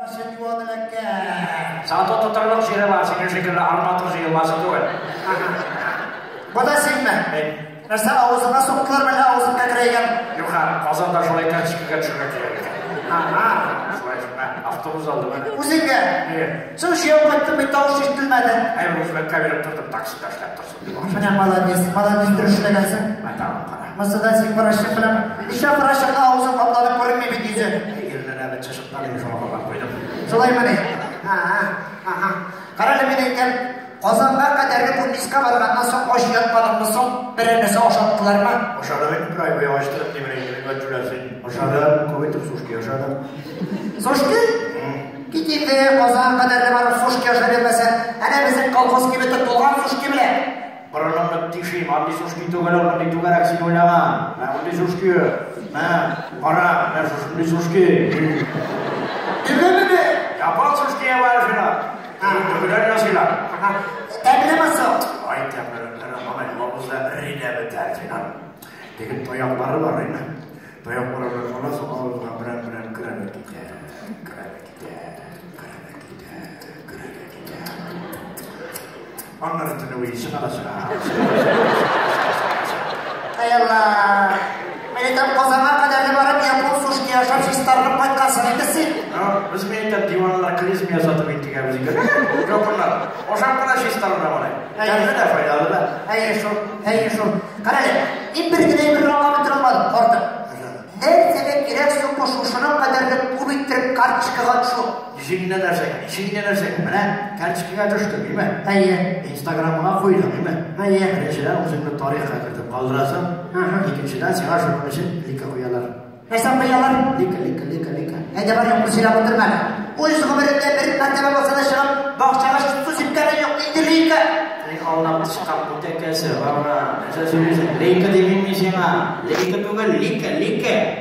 Башын юан эләккән. Сату тотарлык җире бар, синең шикелле арматур җыелмасы түгел. Бу да синме? Мин. Нәрсә, авызыңа суктылар мәллә, авызың кәкрәйгән? Юк, Казанда шулай карточкага төшергә кирәк икән. Ага. Шулай шунда автобус алдым. Үзеңгә? Әйе. Соң чияү кайттың бит, тавыш ишетелмәде. Әй, үзбәккә биреп тордым, таксида эшләп торсын дип. Менә молодец, молодец, дөрес эшләгәнсең. Менә тагын кара. Монысы да син порошок белән. Нишләп порошокны авызың капланып күренми бит йөзе? Иренә бетчә чыккан иде, шуңа каплап куйдым. Шулаймыни? Ага, ага. Карале, мин әйтәм, Казанга кадәрге пульниска барганнан соң ач ятмадыңмы соң? Берәр нәрсә ашаттылармы? Ашадым инде, бер ай буе ач торып, ни белән инде, мин түләсен. Ашадым, күп итеп сушки ашадым. Сушки? Кит инде, Казанга кадәрле барып сушки ашап йөрмәсәң. Әнә безнең колхоз кибете тулган сушки белән. Борыныңны тишим, андый сушки түгел ул, мондый түгәрәк син уйлаган. Менә мондый сушки. Менә, кара, менә шушындый сушки. Түгелмени? Япон сушкие бар шуны. Төгеләр ясыйлар. Тәмлеме соң? Ай, тәмле, малай, авызда эри дә бетәр синең. Теге таяклары бар инде. Таяклары белән аласың, авызга берәм-берәм керә дә китә, керә дә китә, керә дә китә, керә дә китә. Аннары төне буе чыга да чыга. Ай Алла! Мин әйтәм, Казанга кадәрле барып япон сушки ашап чистарынып кайткансың инде син. Без мин әйтәм, диваналар клизма ясатып интегәбез икән. Японнар ашап кына чистарына малай. Тәмле дә, файдалы да. Әйе шул, әйе шул. Кара әле, мин бер генә әйбер аңлап бетерә алмадым, картым. Нәрсәгә кирәк соң бу шушының кадәрле күп иттереп карточкага төшү? Ничек нәрсәгә? Ничек нәрсәгә? Менә карточкага төштең, димме? Әйе. Инстаграмыңа куйдың, димме? Әйе. Беренчедән, үзеңне тарихка кертеп калдырасың. Икенчедән, сиңа шуның өчен лика куялар. Нәрсә куялар? Лика, лика, лика, лика. Әйдә бар, юкны сөйләп утырма әле. Үз гомереңдә бер мәртәбә булса да чыгып, бакчага су сипкәнең юк, нинди лика? Эй, аллам, тычкан бүтәкәсе, бабра. Нәрсә сөйлисең? Лейка димим мин сиңа. Лейка түгел, лика, лика.